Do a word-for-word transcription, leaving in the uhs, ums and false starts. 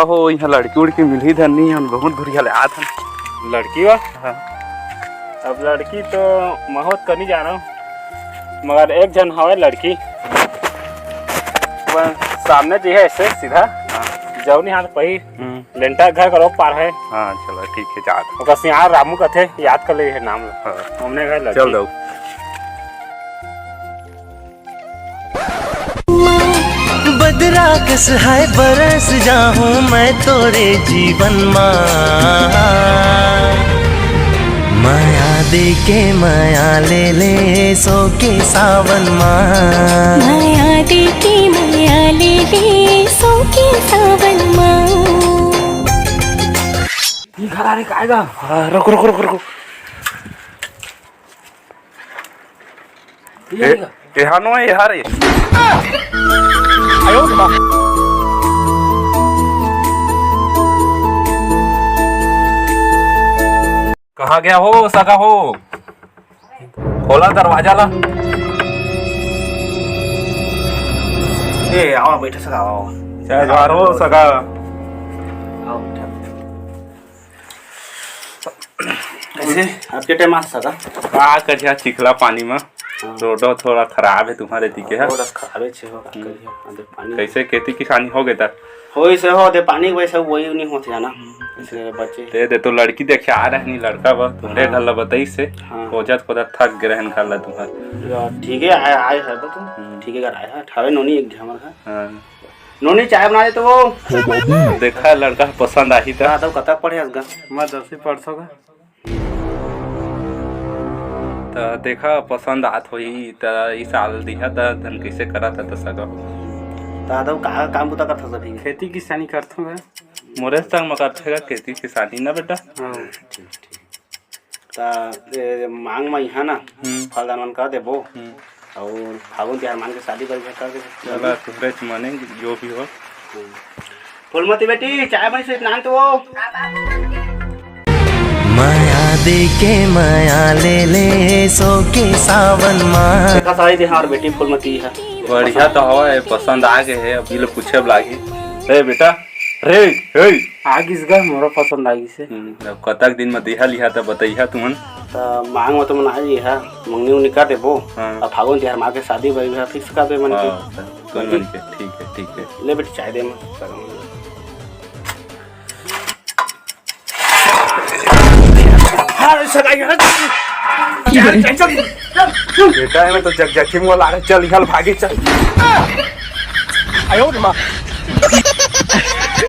हो, इहाँ लड़की उड़की मिलही धन नहीं, हम बहुत घुरिया ले आत हन। लड़की वा? हाँ। अब लड़की तो महूँ तो कनी जानव, मगर एक झन हवय लड़की, वो सामने जी है ऐसे सीधा, हाँ। जौनी हाथ पही हम्म। लेंटा घर करो पार है। हाँ, चलो ठीक है, जात। ओकर सियार रामू कथे, याद कर ले ये नाम ला। हाँ। हमने घर लड़की। चल दो। बदरा कस है बरस जाहूं मैं तोरे जीवन मा। मया दे के मया ले ले सो के सावन मा। मया दे के मया ले ले सो के सावन मा। ये घर आ रे, कायगा? हाँ, रुक, रुक, रुक, रुक। ये ए, आएगा। एहा नो, एहा रे। कहाँ गया हो सगा हो? खोला दरवाजा ला। ए, आओ, बैठो सगा, आओ। जय जोहार हो सगा। आओ, बैठो। कैसे आपके टाइम आ सका? का करिया चिखला पानी में। हाँ। रोडो थोड़ा खराब है तुम्हारे दिखे है। रोड खराबे छे हो, का हम्म। करिया, आदे पानी। कैसे खेती किसानी हो गए तर? होई से हो, दे पानी वैसे वही नहीं होत जाना। हम्म। इसे बचे। ते दे तो लड़की देखे आ रहे नहीं लड़का बा, तुम्हारे हाँ। घर ला बताई से। हाँ। खोजत खोजत थक गए रहन घर ला तुम्हार। या, ठीक है, आए, आए है तो तुम। हम्म। ठीक है, घर आए है, ठावे नोनी एक झमर है। हाँ। नोनी चाय बना दे तो वो। देखा लड़का पसंद आही त। हाँ, तब कतक पढ़े हस गा? मैं दसवीं पढ़ सका। त देखा पसंद आत होही त ई साल दिहा त धन कैसे करा त, त सगा। त तब का काम बुता करत हस अभी? खेती किसानी करथों गा। मोरे संग म करथे गा खेती किसानी ना बेटा। हाँ। ठीक, ठीक। त, ए, मांग म इहाँ ना हम्म। फलदान मन कर देबो। हम्म। अउ फागुन तिहार मान के शादी बर भी कर देबो। चला, तुहरे च माने, जो भी हो। हम्म। फूलमती बेटी, चाय बनी से नान तो वो। मया दे के मया ले ले सो के सावन मा। देखा सारी तिहार बेटी फूलमती है। बढ़िया तो हवा है, पसंद आ गए है, अभी ले पूछे लागही। ए बेटा, रे, हे। आ गिस गा, मोरो पसंद आ गिस हे। हम्म, अब कतक दिन म दिहा लिहा त बतइहा तुमन। त मांग म तुमन आ जइहा, मंगनी उंगनी कर देबो। हाँ। अब फागुन तिहार मा के शादी बर भी फिक्स कर दे मन के। हाँ, त तुमन के, ठीक है, ठीक है। ले बेटी, चाय दे मन। हाँ, सगाई है। चल, चल, चल। बेटा, एमे तो जगजथी मोला लागे, चल, इहल भागी, चल। आयो रे माँ।